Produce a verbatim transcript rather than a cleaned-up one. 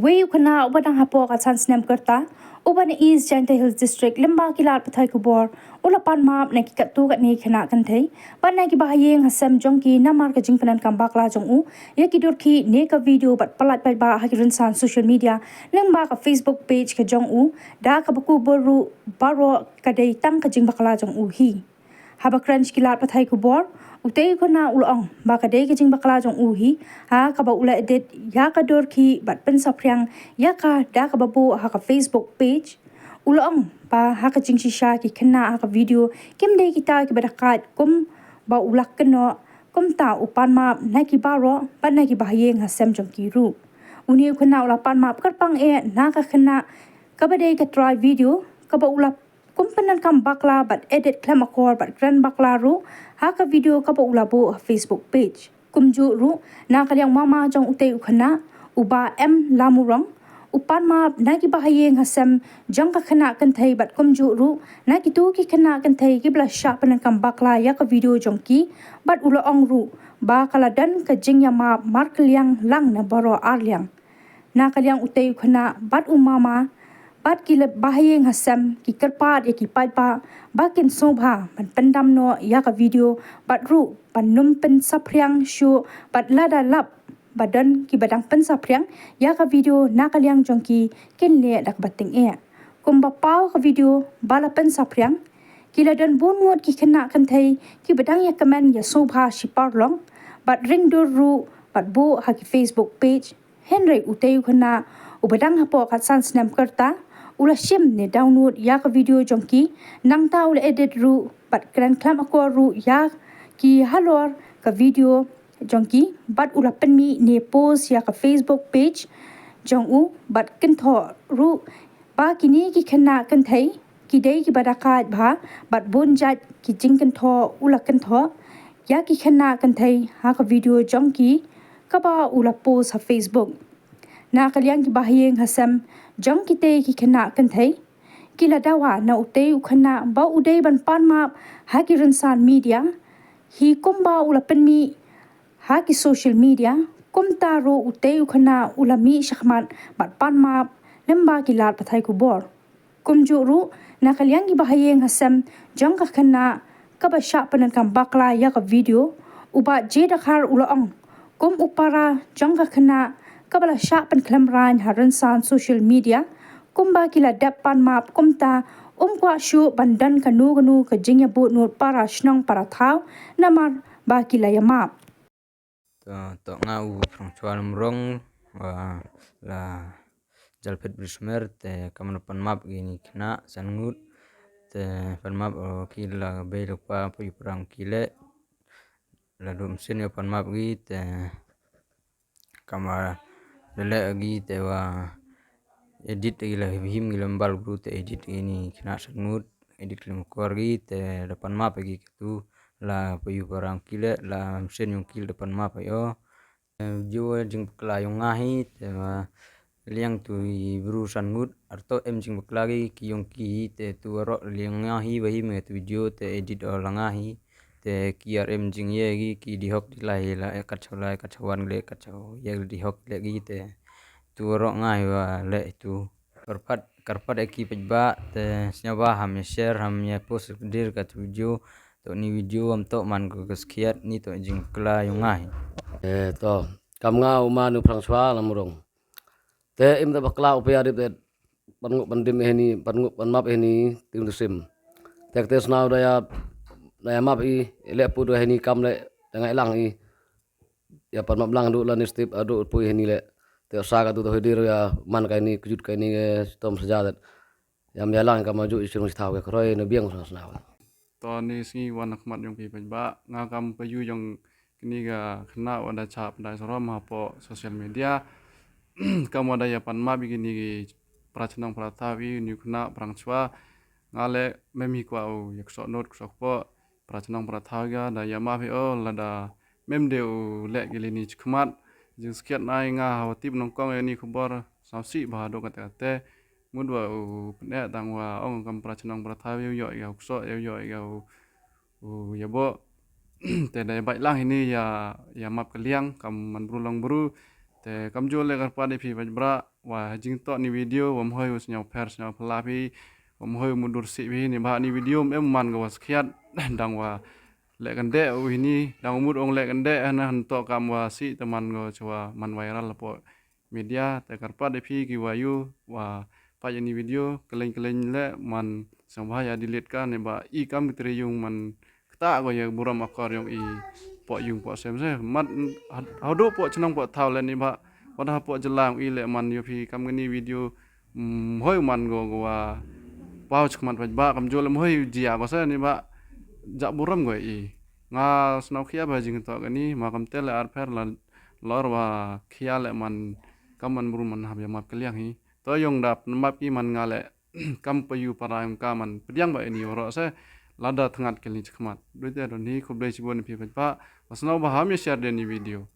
Wei u khynnah uba dang hapoh ka san snem kyrta, uba na East Jaintia Hills District, lyngba ki lad pathai khubor, u la pan map na ki katto katne khynnah kynthei bad na ki bahaïing hasem jong ki namar ka jingpyndonkam bakla jong u ïa ki durkhih ne ka video bad pyllait paidbah ha ki rynsan social media lyngba ka Facebook page ka jong u, da kaba kubur ruh baroh ka dei tang ka jingbakla jong u hi. Haba kren sha ki lad pathai khubor, utei u khynnah u la ong ba ka dei ka jingbakla jong u hi ha kaba u la edit ïa ka durkhih bad pynsaphriang ïa ka da kaba buh ha ka Facebook page. U la ong ba ha ka jingshisha ki khynnah ha ka video kim dei kita kiba dakaid kumba u la kynnoh, kumta u pan map na ki baroh bad na ki bahaïing hasem jong ki ruh. Une u khynnah u la pan map kyrpang eh na ka khynnah kaba dei ka trai video kaba u la kum pyndonkam bakla bad edit khlem akor bad kren bakla ruh ha ka video kaba u la buh ha Facebook page. Kumjuh ruh, na ka liang mama jong utei u khynnah, u Bah M Lamurong, u pan map na ki bahaïing hasem jong ka khynnah kynthei bad kumjuh ruh na kito ki khynnah kynthei kiba la shah pyndonkam bakla ïa ka video jong ki, bad u la ong ruh ba ka la don ka jingïamap markylliang lang na baroh arliang. Na ka liang utei u khynnah bad u mama bad ki lad bahaïing hasem ki kyrpad ïa ki paidbah ba kin sngewbha ban pyndam noh ïa ka video bad ruh ban nym pynsaphriang shuh bad lada lap ba don kiba dang pynsaphriang ïa ka video na ka liang jong ki, kin leh da kaba tyngeh. Kumba paw ka video ba la pynsaphriang, ki la don bun ngut ki khynnah kynthei kiba dang ïa kmen ïa sngewbha shipor long bad ring dur ruh bad buh ha ki Facebook page. Hynrei utei u khynnah uba dang hapoh ka san snem kyrta u la shim ne download ïa ka video jong ki, nangta u la edit ruh bad kren khlem akor ruh ïa ki halor ka video jong ki, bad u la pynmih ne post ïa ka Facebook page jong u bad kynthoh ruh ba kine ki khynnah kynthei ki dei kiba dakaid bha bad bun jait ki jingkynthoh u la kynthoh ïa ki khynnah kynthei ha ka video jong ki kaba u la post ha Facebook. Na ka liang ki bahaïing hasem jong kitei ki khynnah kynthei, ki la dawa na utei u khynnah ba u dei ban pan map ha ki rynsan media hi kumba u la pynmih ha ki social media, kumta ruh utei u khynnah u la mih shakhmat bad pan map lyngba ki lad pathai khubor. Kumjuh ruh, na ka liang ki bahaïing hasem jong ka khynnah kaba shah pyndonkam bakla ïa ka video, u Bah J Dkhar u la ong, kum u para jong ka khynnah kaba la shah pynkhlem rain ha rynsan social media, kumba ki la dep pan map kumta, um kwah shuh ban don kano kano ka jingïabud nud para shnong para thaw namar ba ki la ïamap. To, to nga u Phrang Chwa Lamrong, wa la jal phet bri smer, te kam da pan map ïa kine ki khynnah san ngut, te pan map ïa ki la bei la kpa, pa ïu para ki leh, la duh mynsiem ïa pan map ïa ki, te kam da leh ïa ki, te wa edit ïa ki la him him, ïa ki la mbal bru, te edit ïa kine ki khynnah san ngut, edit khlem akor ïa ki, te da pan map ïa ki katu, la pa ïu para ki leh, la mynsiem ïong ki la da pan map ïa ki. Te video jingpakla ïong nga hi, te wa liang tu i bru san ngut, arto em jingpakla ïa ki, ki ïong ki hi, te tu waroh liang nga hi, wa hi me tu video, te edit o la nga hi, te ki ar em jingïa ïa ki, ki dihok dih lai la, eh, kat chaw lai, kat chaw wan leh, kat chaw ïa dihok leh ïa ki, te tu waroh nga hi wa leh tu. Kyrpad, kyrpad ïa ki paidbah, te sngewbha ham ïa share, ham ïa post dir katu video, to ni video, am to man ko ka skhiat, ni to jingpakla ïong nga hi. Eh, to, kam nga u man u Phrang Chwa Lamrong. Te im te bakla u pia dip te pan ngup pan dim eh ni, pan ngup pan map eh ni, tim tu sim. Te te snaw da ïa, da ïa map i, leh pu da eh ni kam leh, da ngai lang i. Ïa pan map lang du la ni stip, adu pu eh ni leh. Te sa ka tu to hidir ïa man ka ni, kjut ka ni, eh, tom saja det. Ïa me lang ka maju i sung sithaw ka kroi, ne biang snaw snaw. To ni sngi wan khmat ïong ki paidbah, nga kam pa ïu ïong kini ka khynnah wa da chap da sarom hapoh social media. Kam wa da ïa pan map ïa kini ki para chnong para thaw ïa kini u khynnah Phrang Chwa. Nga leh mem hi kwah u ïa ksoh not ksoh kpoh, para chnong para thaw ïa da ïa map hi o, lada mem de u leh ki lini chi khmat. Jingskhiat nai nga hawa tip nongkong ïa ni khubor, saw si bha do kate kate. Mut wa u pyneh tang wa ong kam para chnong para thaw ïa u ïoh ïa u ksoh ïa u ïoh ïa u, u ïa boh. Te da ïa bait lang hi ni ïa, ïa map ka liang kam man bru long bru. Te kamjooh leh kyrpad ïa phi paidbah, wa ha jingtoh ni video, wa mhoi u sngewpher sngewphylla phi, wa mhoi u mutdur sih phi, neibhah ni video em man ka wa skhiat, dang wa leh kyndeh u hini, dang u mut ong leh kyndeh, hana hantoh kam wa sih te man ka chwa man viral hapoh media, te kyrpad ïa phi ki wa ïoh, wa peit ïa ni video, kylleng kylleng leh man sngewbha ïa delete ka, neibhah i kam ki tre ïung man ktah ko ïa burom akor ïong i poh ïung poh sem se. Mat haduh poh chnong poh thaw leh neibhah. Wat hapoh jylla ïong i leh man ïoh phi kam kani video, mm, hoi man ko ko wa paw chkhmat paidbah kamjooh leh hoi jia ko se neibhah. Jah burom ko i. Nga sngewkhia ba jingtoh kani, ma kam te leh arpher la lor wa khia leh man kam man bru man hap ïa map kylliang hi. To ïong dap map ki man nga leh kam payu para ïong ka man pdiang ba ini oro se lada thngat kylli chkhmat. Dui te don hi khublei chibun phi paidbah. Wa sngewbha ham ïa share den ni video.